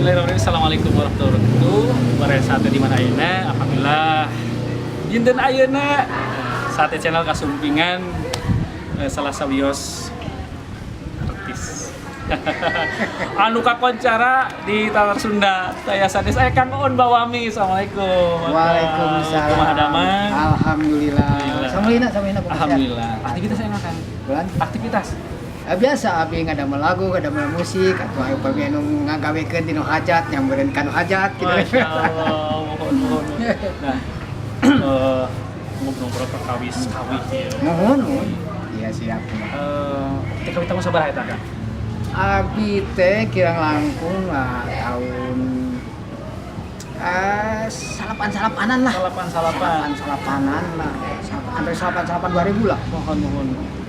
Bismillahirrahmanirrahim. Assalamualaikum warahmatullahi wabarakatuh. Baraya Sate di mana ayeuna? Alhamdulillah. Dinten ayeuna Sate Channel kasumpingan salah sawios artis anu kakoncara di Tatar Sunda. Saya sanes aya Kang Oon Bawami. Assalamualaikum. Waalaikumsalam. Kumaha damang? Alhamdulillah. Alhamdulillah. Samulina, samulina kumaha sehat? Alhamdulillah. Aktivitas enak kan? Bulan. Aktivitas. Eh, biasa abi ngadamel lagu, ngadamel musik, atau ayo upami anu ngagawekeun dinu hajat, nyamperin kanu hajat gitu. Masya Allah, mohon mohon. Nah, ngobrol-ngobrol perkawis kawih ya. Mohon, mohon. Iya, siap. Teh kawit tahun sabaraha eta, Kang? Abi teh kirang langkung lah tahun salapan salapanan lah. Salapan salapan. Salapan salapanan lah. Antara salapan salapan 2000 lah. Mohon mohon.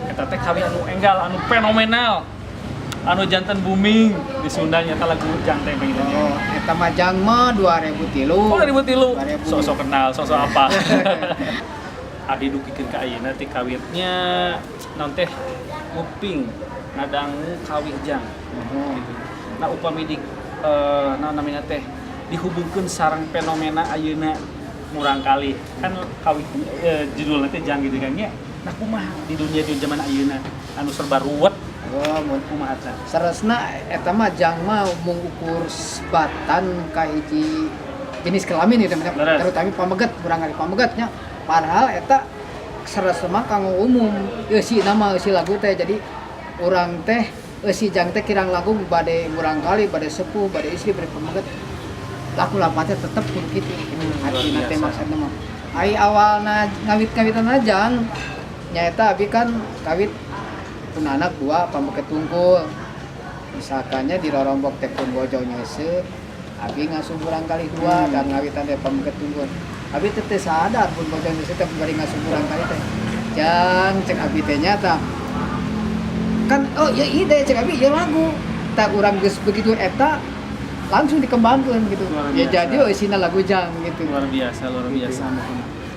Eta teh kawih anu enggal, anu fenomenal. Anu janten booming di Sunda nyata lagu Jang teh pengen. Oh, eta mah Jang mah 2003. Oh, 2003. 2000. Sok-sok kenal, sok-sok apa. Abi dugikeun ka ayeuna teh kawitnya naon teh nguping ngadangu kawih Jang. Mohon. Gitu. Nah, upami di naon namina teh dihubungkeun sareng fenomena ayeuna murangkalih kan kawih judulna teh Jang gitu kan nya. Nah, kumaha di dunia di zaman ayeuna anu serba ruwet? Oh, mun Kumaha tah? Saresna eta mah Jang mah mung ukur sebatan ka hiji jenis kelamin gitu, terutama pameget, murangkalih pamegetnya. Padahal eta saresna mah kanggo umum eusi nama eusi lagu teh. Jadi urang teh eusi Jang teh kirang langkung bade murangkalih, bade sepuh, bade istri, bade pameget, laku lapatnya tetep kudu kitu Luar artina teh. Biasa. Maksudna mah ai awalna ngawit-ngawitan Jang nyaeta abi kan kawit pun anak dua, pameget tungkul. Misalkannya di rorombok teh pun bojo nyeuseuh, abi ngasuh murangkalih dua dan ngawitan teh pameget tungkul. Abi teh teu sadar pun bojo nyeuseuh teh bari ngasuh murangkalih teh. Jang, cek abi teh nyata kan, oh ya ide, cek abi ya lagu tak urang geus begitu eta langsung dikembangkan gitu. Luar Ya biasa. jadi oh isina lagu Jang gitu. Luar biasa, luar biasa.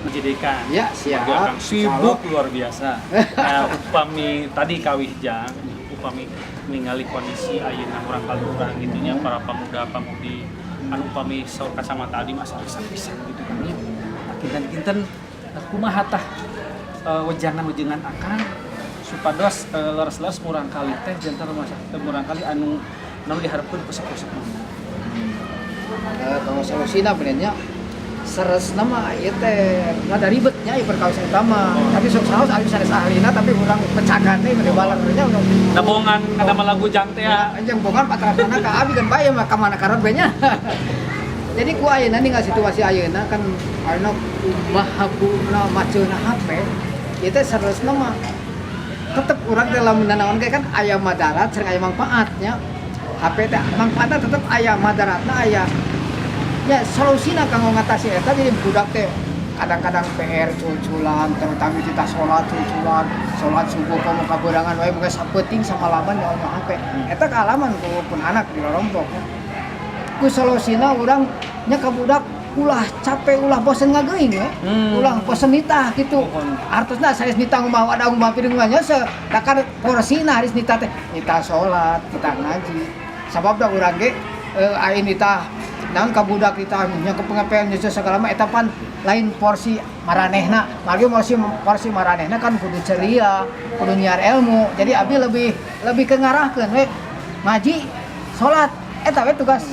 Menjadikan Ya, siap. Kang sibuk luar biasa. Nah, upami tadi kawih Jang, upami ningali kondisi ayeuna murangkalih urang gitu nya, para pemuda pemudi anu upami saur kacamata adi mah asa pisan gitu kan nya. Nah, kinten-kinten, nah, kumaha tah wejangan-wejangan akang supados leres-leres murangkalih teh janten rumah sakit murangkalih anu anu diharapkeun ku sepuh-sepuh? Eh, kalau solusina benernya seresna mah ieu teh rada ribetnya ieu perkawis utama. Tapi sok saos abi sanes ahlina, tapi urang pecagan teh bade balernya urang. Nabongan kada lagu Jang teh ya. Anjing bongan patrasana ka abi kan bae mah ka mana karep we nya. Jadi ku ayeuna ninggal situasi ayeuna kan ayeuna kumaha buna maceuna HP ieu teh, seresna mah tetep urang teh lamun nanaon ge kan aya madarat sareng aya manfaatnya. HP teh manfaatna tetep aya, madaratna aya. Ya solusina kanggo ngatasi eta, jadi budak teh kadang-kadang PR cul-culan, terutama kita sholat cul-culan, sholat subuh komo kaberangan wae, muka sapeuting samalaman nyawa HP. Eta kaalaman ku pun anak di rorombok ya. Ku solusina urang nya ka budak ulah capek, ulah bosen ngageuing we. Ulah bosen nitah gitu. Artosna sanes nitah ngumah wadah, ngumah piring, ngumah nyese da kan porsina harus nitah teh nitah salat, nitah ngaji. Sabab da urang ge aya nitah naon ka budak, nitah nya kepengapean nyese segala mah eta pan lain porsi maranehna. Margi porsi porsi maranehna kan kudu ceria, kudu nyiar ilmu. Jadi abi lebih lebih ke ngarahkeun we ngaji, salat, eta we tugas.